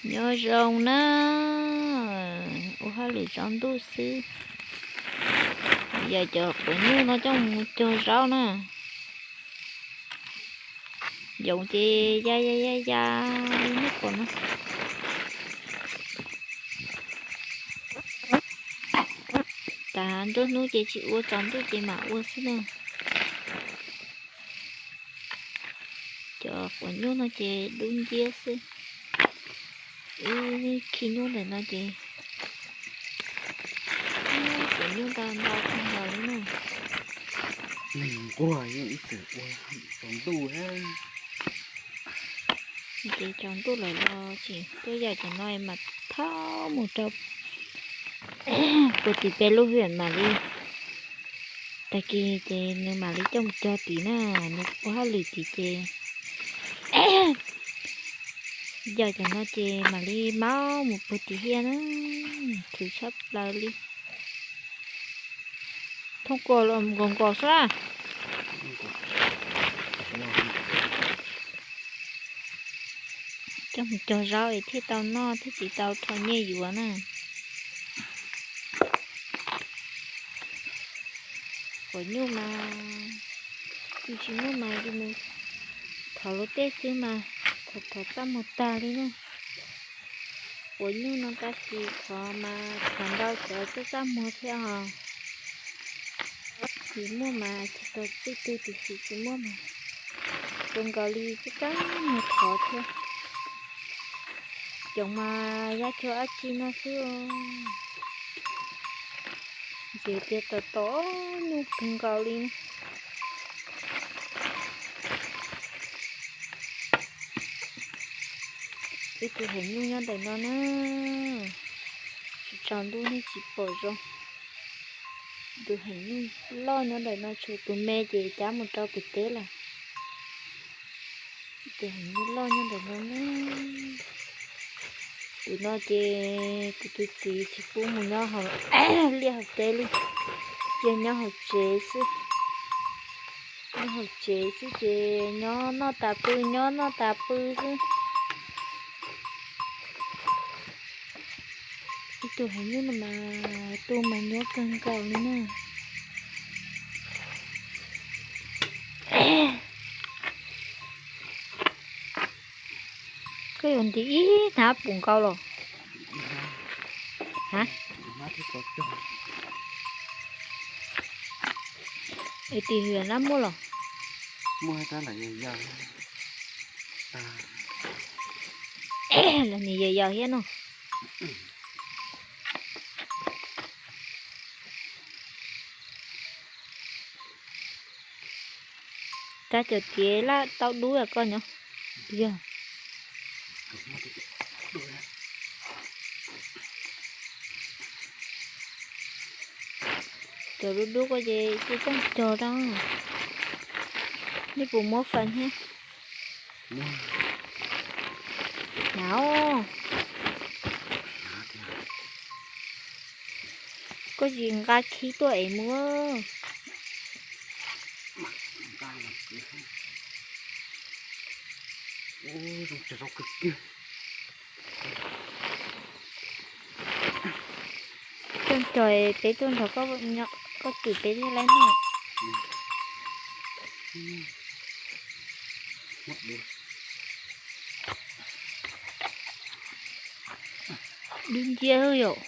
Nyob zoo na, ua hauj lwm tsaus ntuj xwb. Yog cov quav nyuj no coj mus cog zaub na. Yoov ces ya ya ya ya li nej pom no. Tav nruab hnub ces tsis ua, tsaus ntuj ces mam ua xwb na. Cov quav nyuj no ces dub nciab xwb. Ib khi nyuj ntawm no ces quav nyuj ntau ntau kawg nkaus li na. Neeg nquag yeej ib txwm ua tsaus ntuj. Ces tsaus ntuj lawm los tsis tuaj yam cov no mas thauj mus rau puag tim peb lub hiam mam li. Tag kis ces nws mam li coj mus cog tid na, nws ua hauj lwm tid ces yog cov no ces mam li maub mus puag tim hiam na, khwv tshaj plaws li. Thooj kuas los nkaus nkaus xwb na. Coj mus cog zaub es thiaj tau noj thiaj tsis tau rho nyiaj yuav na. Quav nyuj mas yus tsis muaj mas yus mus thov luag tej xwb mas thov thov txaj muag tag li na. Quav nyuj no tab sis thov mas thov ntau cov txaj txaj muag thiab hos. Tsis muaj mas tsis txog txij twg, tiam sis tsis muaj mas zoo nkaus li txaj txaj muag thov thiab. Cov mas yaj cuag dab tsi no xwb. Ntxim tias tom tom nyuj kawg nkaus li. Ib tug heev nyuj nyob ntawm no na, tsis tsaus ntuj nej tsis pom zoo. Tus heev nyuj loj nyob ntawm no, tshuav tus me ces cab mus rau pem teb lawm. Tus heev nyuj loj nyob ntawm no na. Tus no ces kuv tus txiv tsis pub mus nyob hauv liaj hauv teb li, cia nyob hauv tsev xwb. Nyob hauv tsev xwb ces nyob noj tas pw, nyob noj tas pw xwb. Ib tug heev nyuj no mas tu mas nyuaj kawg nkaus li na. Koj yuav ntim ib hnab puv nkaus los? Ha? Es tis hwm lab muaj los? Los nim yos yos thiab no. Rab cov tiav laj tau dub koj nyob. Yog cov dub dub koj ces cia coj cog rau. Nej puas muab fais thiab? Hnav. Koj tsis nqa khib tuaj es mus. Coj cog peb tuaj nrog koj, koj twm peb thiaj laib noj. Dub nciab yom.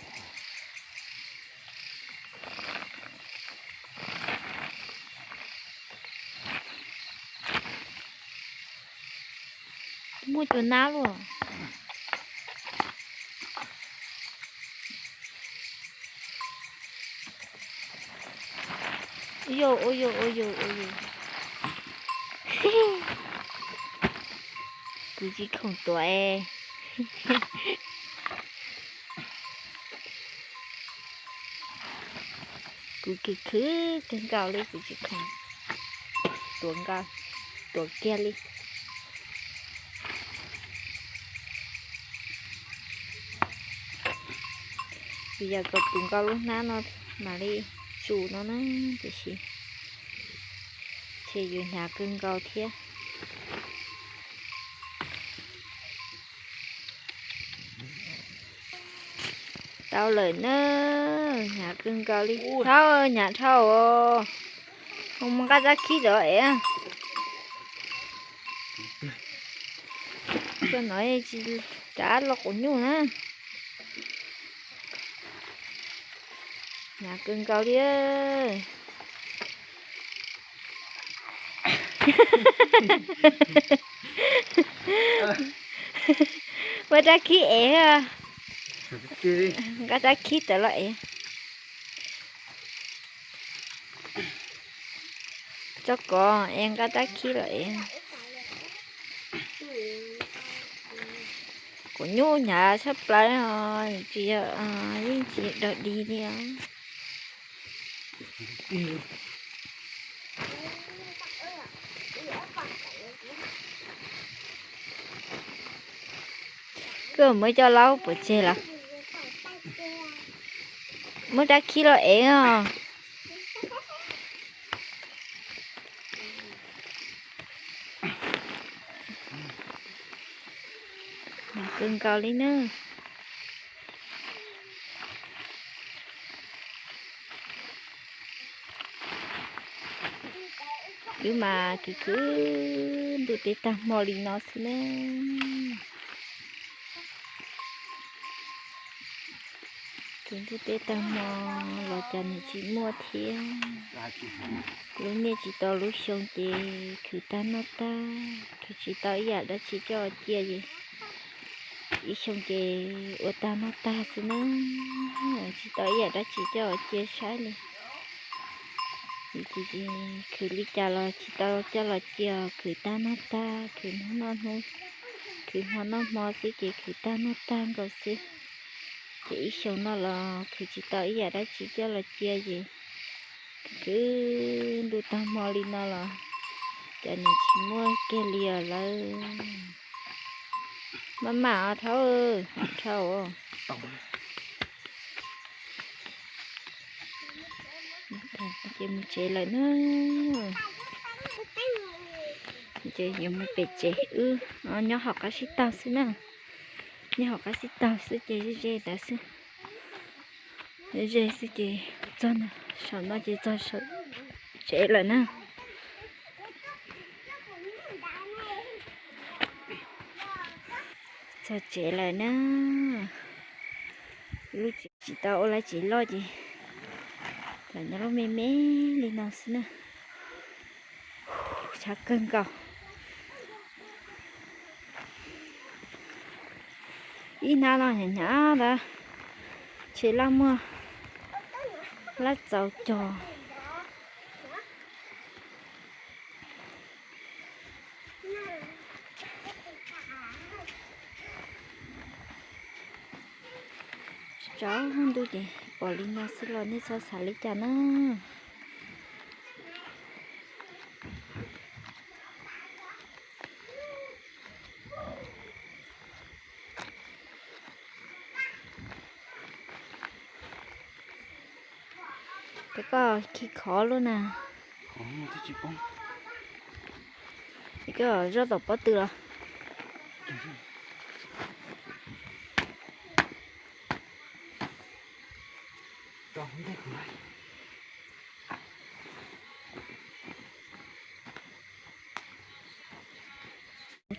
Muaj cua nab luaj. Ua yus, ua yus, ua yus, ua yus. Kuv tsis khoom tuav es. Kuv khwv khwv kawg nkaus li, kuv tsis khoom tuav nkaus, tuav kiag li. Vim yog kom puv nkaus lub hnab no mam li tsuj no na, tiam sis ntshe yuav hnyav kawg nkaus thiab. Tau lawm na, hnyav kawg nkaus li. Dhau, hnyav dhau os. Mus nqa rab khib rau ev. Cov no tsis rov los quav nyuj na. Hnyav kawg nkaus li. Muab rab khib ev. Nqa rab khib rov los ev. Tso kov es nqa rab khib los ev. Quav nyuj hnyav tshaj plaws os, tsis yog, yeej tsis dog dig li os. Koj muab coj laub pov tseg los? Muab rab khib los ev os. Hnyav kawg nkaus li na. Wb mas khwv khwv ntuj teb tag hmo li no xwb na. Khwv ntuj teb tag hmo los cas nws tsis muaj thiab. Lub niaj tsis tau lub xyoo ces khwv tag noj tag, khwv tsis tau ib yam dab tsi coj cia ces ib xyoo ces ua tag noj tag xwb na, tsis tau ib yam dab tsi coj cia saib li. Ces khwv li cas los tsis tau coj los cia, khwv tag noj tag, khwv hnub noj hnub, khwv hmo noj hmo xwb ces khwv tag noj tag nkaus xwb. Ces ib xyoo no los khwv tsis tau ib yam dab tsi coj los cia ces khwv ntuj tag hmo li no los cas nws tsis muaj kiag li os lawm. Maj mam os, dhau, dhau. Ces mus tsev lawm na. Ces yuav mus pem tsev, wb nyob hauv qab sib taug xwb na. Nyob hauv qab sib taug xwb ces ze ze ntawd xwb. Ze ze xwb ces txog na, saum no ces txog tsev lawm na. Txog tsev lawm na. Lub tsev tsis tau ua lawv tsev loj ces lam nyob lub me me li no xwb na. Tshav kawg nkaus. Ib hnab no hnyav hnyav ntawd, ntshe laj muag laj txaus cog. Tsaus ntuj ces pom li no xwb los nej txhob xav li cas na. Ces koj khi khov lub na. Koj zoj tom pob tw los?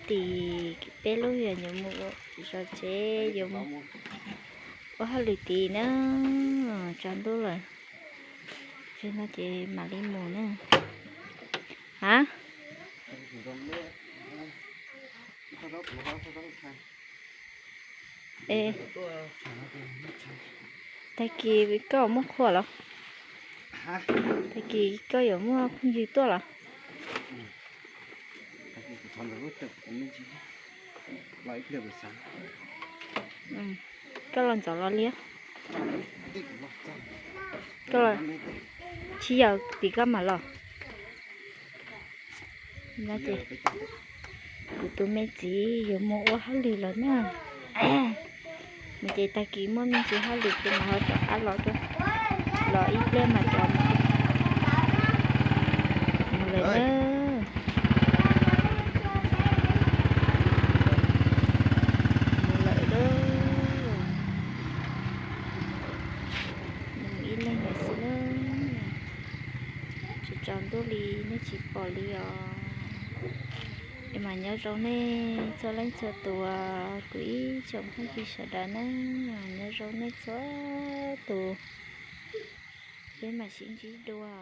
Tim peb lub yog yuav mus zov tsev, yuav mus ua hauj lwm tim na. Tsaus ntuj lawm, tsaus no ces mam li mus na. Ha? Tag kis koj muaj qhua los? Tag kis koj yuav muaj phooj ywg tuaj los? Koj los ntxov los li. Koj los, tsis yog tim koj mam los. No ces kuv tus me txiv yuav mus ua hauj lwm lawm na. No ces tag kis muaj me ntsis hauj lwm ces mam ho rov qab los, los ib pliag mas rov mus lawm na. Mus lawm lauj. tsaus ntuj li nej tsis pom li os. Es mas nyob zoo nej txhua leej txhua tus, kuv ib tsoom phooj ywg sawv daws na, nyob zoo nej txhua tus, peb mam sib ntsib dua.